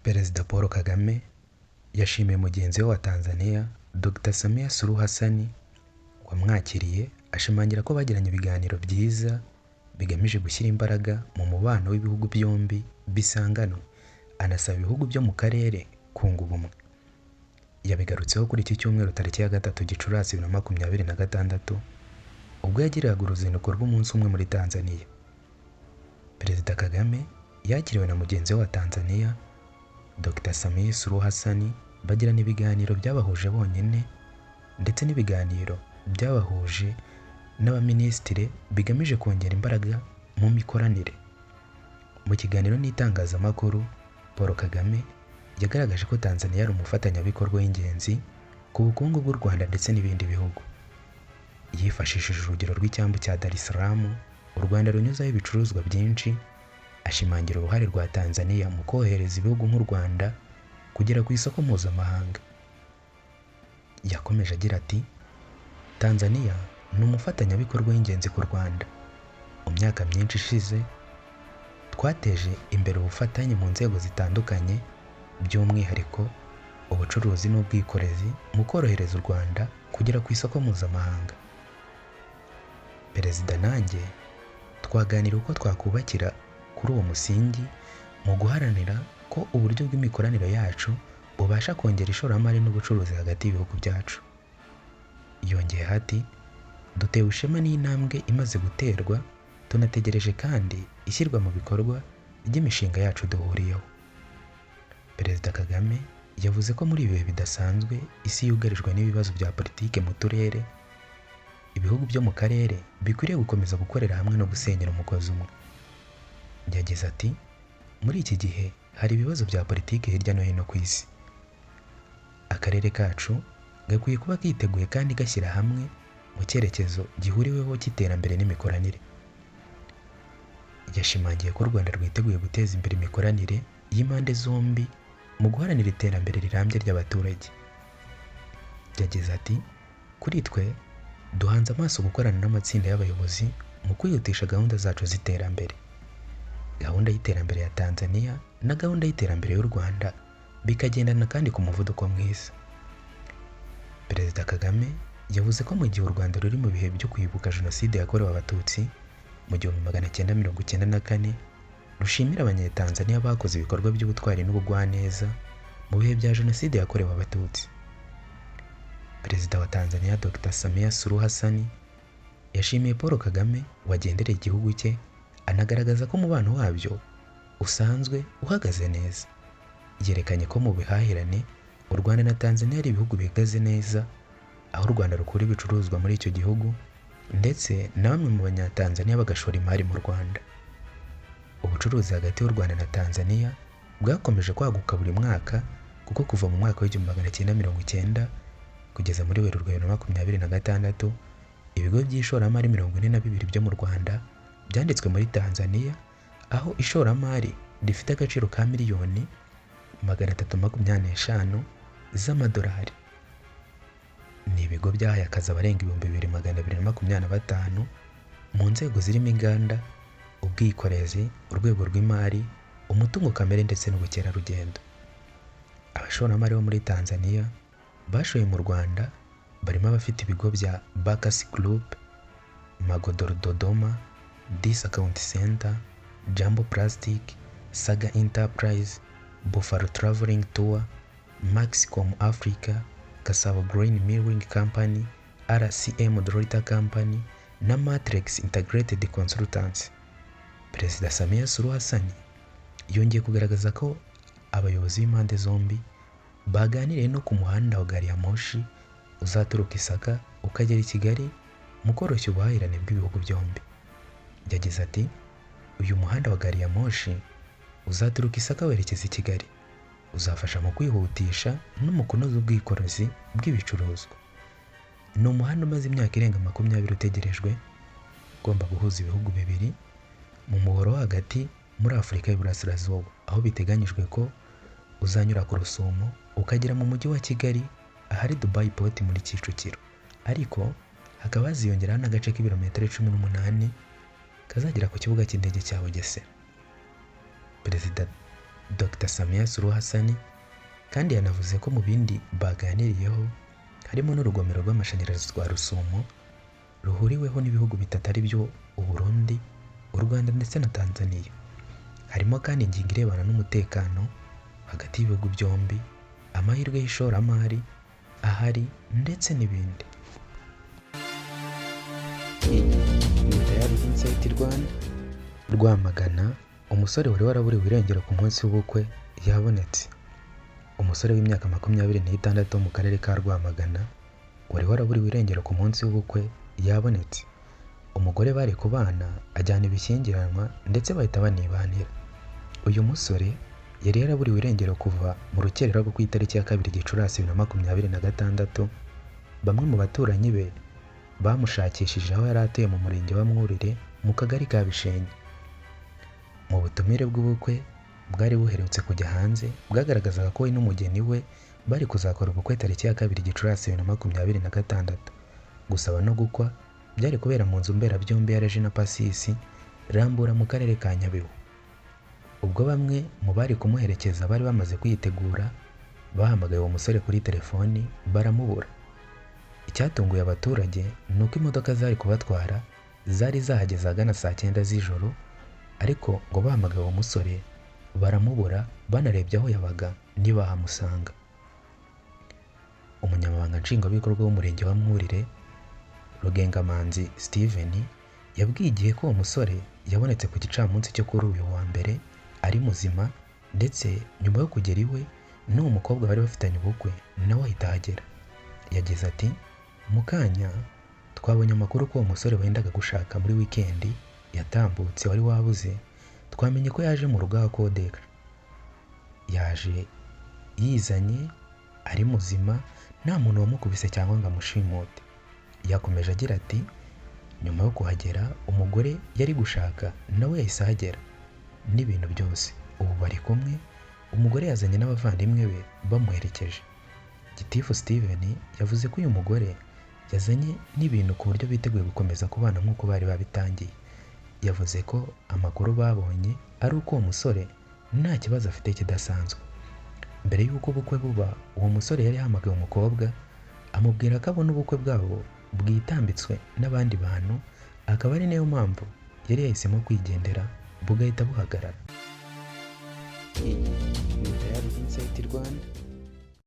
Perezida Paul Kagame yashimiye mugenzi we wa Tanzania, Dr Samia Suluhu Hassan, wamwakiriye, ashimangira ko bagiranye ibiganiro byiza bigamije gushyira imbaraga mu mubano w'ibihugu byombi bisanganwe, anasaba ibihugu byo mu karere kunga ubumwe. Yabigarutseho kuri iki cyumweru tariki ya 3 Gicurasi 2026, ubwo yagiriraga uruzinduko rw'umunsi umwe muri Tanzania. Perezida Kagame yakiriwe na mugenzi we wa Tanzania, Dr Samia Suluhu Hassan, bagirana ibiganiro byabahuje bonyine ndetse n'ibiganiro byabahuje n'abaminisitiri bigamije kongera imbaraga mu mikoranire. Mu kiganiro n'itangazamakuru, Paul Kagame yagaragaje ko Tanzania ari umufatanyabikorwa w'ingenzi ku bukungu bw'u Rwanda ndetse n'ibindi bihugu. Yifashishije urugero rw'icyambu cya Dar es Salaam u Rwanda runyuzaho ibicuruzwa byinshi, ashimangira uruhare rwa Tanzania mu korohereza ibihugu nk'u Rwanda kugera ku isoko mpuzamahanga. Yakomeje agira ati: "Tanzania ni umufatanyabikorwa w'ingenzi ku Rwanda. Mu myaka myinshi ishize twateje imbere ubufatanye mu nzego zitandukanye, by'umwihariko ubucuruzi n'ubwikorezi mu korohereza u Rwanda kugera ku isoko mpuzamahanga. Perezida nanjye twaganira uko twakubakira kuri uwo musingi mu guharanira ko uburyo bw'imikoranire yacu bubasha kongera ishoramari n'ubucuruzi hagati y'ibihugu byacu." Yongeyeho ati: "Dutewe ishema n'intambwe imaze guterwa, tunategereje kandi ishyirwa mu bikorwa ry'imishinga yacu duhuriyeho." Perezida Kagame yavuze ko muri ibi bihe bidasanzwe isi yugarijwe n'ibibazo bya politike mu turere, ibihugu byo mu karere bikwiriye gukomeza gukorera hamwe no gusenyera umugozi umwe. Yagize ati: "Muri iki gihe hari ibibazo bya politiki hirya no hino ku isi. Akarere kacu gakwiye kuba kiteguye kandi gashyira hamwe mu cyerekezo gihuriweho cy'iterambere n'imikoranire." Yashimangiye ko u Rwanda rwiteguye guteza imbere imikoranire y'impande zombi mu guharanira iterambere rirambye ry'abaturage. Yagize ati: "Kuri twe, duhanze amaso gukorana n'amatsinda y'abayobozi mu kwihutisha gahunda zacu z'iterambere. Gahunda y'iterambere ya Tanzania na gahunda y'iterambere y'u Rwanda bikagendana kandi ku muvuduko mwiza." Perezida Kagame yavuze ko mu gihe u Rwanda ruri mu bihe byo kwibuka Jenoside yakorewe Abatutsi mu 1994, rushimira Abanyetanzaniya bakoze ibikorwa by'ubutwari n'ubugwaneza mu bihe bya Jenoside yakorewe Abatutsi. Perezida wa Tanzania, Dr Samia Suluhu Hassan, yashimiye Paul Kagame wagendereye igihugu cye, anagaragaza ko umubano wabyo usanzwe uhagaze neza. Yerekanye ko mu buhahirane u Rwanda na Tanzania ari ibihugu bihagaze neza, aho u Rwanda rukura ibicuruzwa muri icyo gihugu ndetse na bamwe mu Banyatanzaniya bagashora imari mu Rwanda. Ubucuruzi hagati y'u Rwanda na Tanzania bwakomeje kwaguka buri mwaka, kuko kuva mu mwaka w'1990 kugeza muri Werurwe 2026, ibigo by'ishoramari 42 byo mu Rwanda byanditswe muri Tanzania, aho ishoramari rifite agaciro ka miliyoni 325 z'amadolari. Ni ibigo byahaye akazi abarenga 2225 mu nzego zirimo inganda, ubwikorezi, urwego rw'imari, umutungo kamere ndetse n'ubukerarugendo. Abashoramari bo muri Tanzania bashoye mu Rwanda barimo abafite ibigo bya Bakasi Group, Magodoro Dodoma, Discount Center, Jambo Plastic, Saga Enterprise, Buffalo Traveling Tour, Maxcom Africa, Gasabo Grain Milling Company, RCM Dorita Company na Matrix Integrated Consultants. Perezida Samia Suluhu Hassan yongeye kugaragaza ko abayobozi b'impande zombi baganiriye no ku muhanda wa gari ya moshi uzaturuka Isaka ukagera i Kigali mu koroshya ubuhahirane bw'ibihugu byombi. Yagize ati: "Uyu muhanda wa gari ya moshi uzaturuka Isaka werekeza i Kigali uzafasha mu kwihutisha no mu kunoza ubwikorezi bw'ibicuruzwa. Ni umuhanda umaze imyaka irenga 20 utegerejwe, ugomba guhuza ibihugu bibiri mu muhoro wo hagati muri Afurika y'Iburasirazuba, aho biteganyijwe ko uzanyura ku Rusumo ukagera mu mujyi wa Kigali ahari Dubai Port muri Kicukiro, ariko hakaba haziyongeraho n'agace k'ibirometero 18 kazagera ku kibuga cy'indege cya Bugesera." Perezida Dr Samia Suluhu Hassan kandi yanavuze ko mu bindi baganiriyeho harimo n'urugomero rw'amashanyarazi rwa Rusumo ruhuriweho n'ibihugu bitatu ari byo u Burundi, u Rwanda ndetse na Tanzania. Harimo kandi ingingo irebana n'umutekano hagati y'ibihugu byombi, amahirwe y'ishoramari ahari ndetse n'ibindi. Iyi ni Tayari Insight Rwanda. Rwamagana, umusore wari waraburiwe irengero ku munsi w'ubukwe yabonetse. Umusore w'imyaka 26 wo mu karere ka Rwamagana wari waraburiwe irengero ku munsi w'ubukwe yabonetse. Umugore bari kubana ajyana ibishyingiranwa ndetse bahita banibanira. Uyu musore yari yaraburiwe irengero kuva mu rukerera rwo ku itariki ya 2 Gicurasi 2026, bamwe mu baturanyi be bamushakishije aho yari atuye mu murenge wa Mwurire mu kagari ka Bishenyi. Mu butumire bw'ubukwe bwari buherutse kujya hanze bwagaragazaga ko we n'umugeni we bari kuzakora ubukwe tariki ya 2 Gicurasi 2026. Gusaba no gukwa byari kubera mu nzu mberabyombi ya Regina Pacis Rambura mu karere ka Nyabihu. Ubwo bamwe mu bari kumuherekeza bari bamaze kwitegura, bahamagaye uwo musore kuri telefoni baramubura. Icyatunguye abaturage ni uko imodoka zari kubatwara zari zahageze ahagana saa 9 z'ijoro, ariko ngo bahamagaye uwo musore baramubura, banarebye aho yabaga ntibahamusanga. Umunyamabanga Nshingwabikorwa w'umurenge wa Mwurire, Rugengamanzi Steven, yabwiye Igihe ko uwo musore yabonetse ku gicamunsi cyo kuri uyu wa mbere ari muzima, ndetse nyuma yo kugera iwe n'uwo mukobwa bari bafitanye ubukwe nawe ahita ahagera. Yagize ati mu kanya twabonye amakuru ko uwo musore wendaga gushaka muri wikendi yatambutse wari wabuze, twamenye ko yaje mu rugo aho akodesha. Yaje yizanye ari muzima, nta muntu wamukubise cyangwa ngo amushimute. Yakomeje agira ati nyuma yo kuhagera umugore yari gushaka nawe yahise ahagera n'ibintu byose, ubu bari kumwe, umugore yazanye n'abavandimwe be bamuherekeje. Gitifu Steven yavuze ko uyu mugore yazanye n'ibintu ku buryo biteguye gukomeza kubana nk'uko bari babitangiye. Yavuze ko amakuru babonye ari uko uwo musore nta kibazo afite kidasanzwe. Mbere y'uko ubukwe buba, uwo musore yari yahamagaye umukobwa amubwira ko abona ubukwe bwabo bwitambitswe n'abandi bantu, akaba ari nayo mpamvu yari yahisemo kwigendera bugahita buhagarara. Iyi ni Tayari Insight Rwanda.